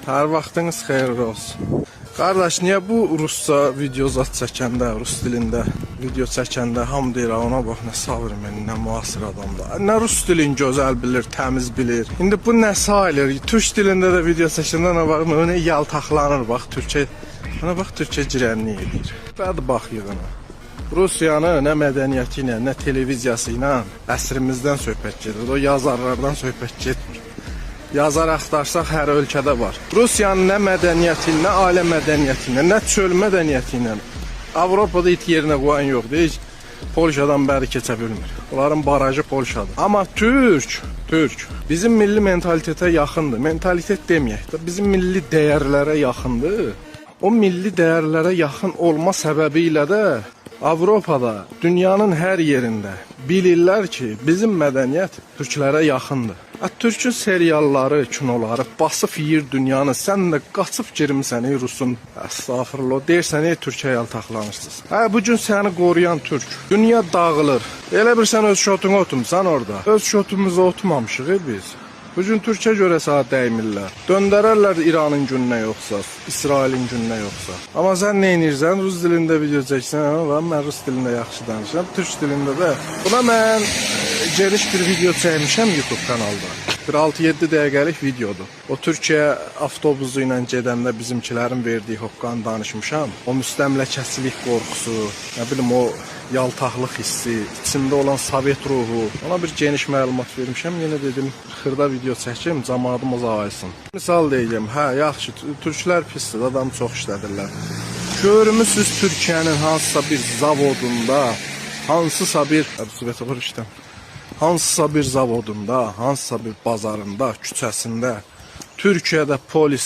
Hər vaxtınız xeyirli olsun. Qardaş, niyə bu rusca video zat çəkəndə, rus dilində video çəkəndə hamı deyir, "A, ona bax nə savrımeni, nə müasir adamdır. Nə rus dilini gözəl bilir, təmiz bilir. İndi bu nə sayılır? Türk dilində də video çəkəndə ona bax, ona yaltaqlanır bax, türkçə. Ona bax, türkçə girənlik eləyir. Bədbaxt yığını. Rusiyanı nə mədəniyyəti ilə, nə televiziyası ilə əsrimizdən söhbət gedir. O yazarlardan söhbət getmir. Yazar axtarsaq hər ölkədə var. Rusiyanın nə mədəniyyəti, nə ailə mədəniyyəti ilə, nə çöl mədəniyyəti ilə Avropada it yerinə qoyan yoxdur. Heç Polşadan bəri keçə bilmir. Onların barajı Polşadır. Amma türk bizim milli mentalitetə yaxındır. Mentalitet deməyək də, bizim milli dəyərlərə yaxındır. O milli dəyərlərə yaxın olma səbəbi ilə də Avropada, dünyanın hər yerində bilirlər ki, bizim mədəniyyət türklərə yaxındır. A, türkün serialları, kinoları basıb yeyir dünyanı. Sən də qaçıb girmisən ey rusun. Əstağfurullah. Deyirsən ey türkə yaltaqlanırsınız. Hə, bu gün səni qoruyan türk. Dünya dağılır. Elə bir sən öz şotunu otumsan orada. Öz şotumuzu otmamışıq ey biz. Bu gün türkə görə sənə dəymirlər. Döndərərlər İranın gününə yoxsa, İsrailin gününə yoxsa. Amma sən nə edirsən? Rus dilində video çəksən, hə, lan mən rus dilində yaxşı danışıram, türk dilində də. Buna mən geniş bir video çəkmişəm YouTube kanalda. Bir 6-7 dəqiqəlik videodur. O Türkiyə avtobusu ilə gedəndə bizimkilərin verdiyi hoqqanı danışmışam. O müstəmləkəçilik qorxusu, nə bilim o yaltaqlıq hissi, içində olan sovet ruhu. Ona bir geniş məlumat vermişəm. Yenə dedim xırda video çəkim, camaatımız ayılsın. Misal deyəcəm, hə, yaxşı, türklər pisdir, adam çox işlədirlər. Görmüsüz Türkiyənin hansısa bir zavodunda, hansısa bir svetofor işləm. Hansısa bir zavodunda, hansısa bir bazarında, küçəsində Türkiyədə polis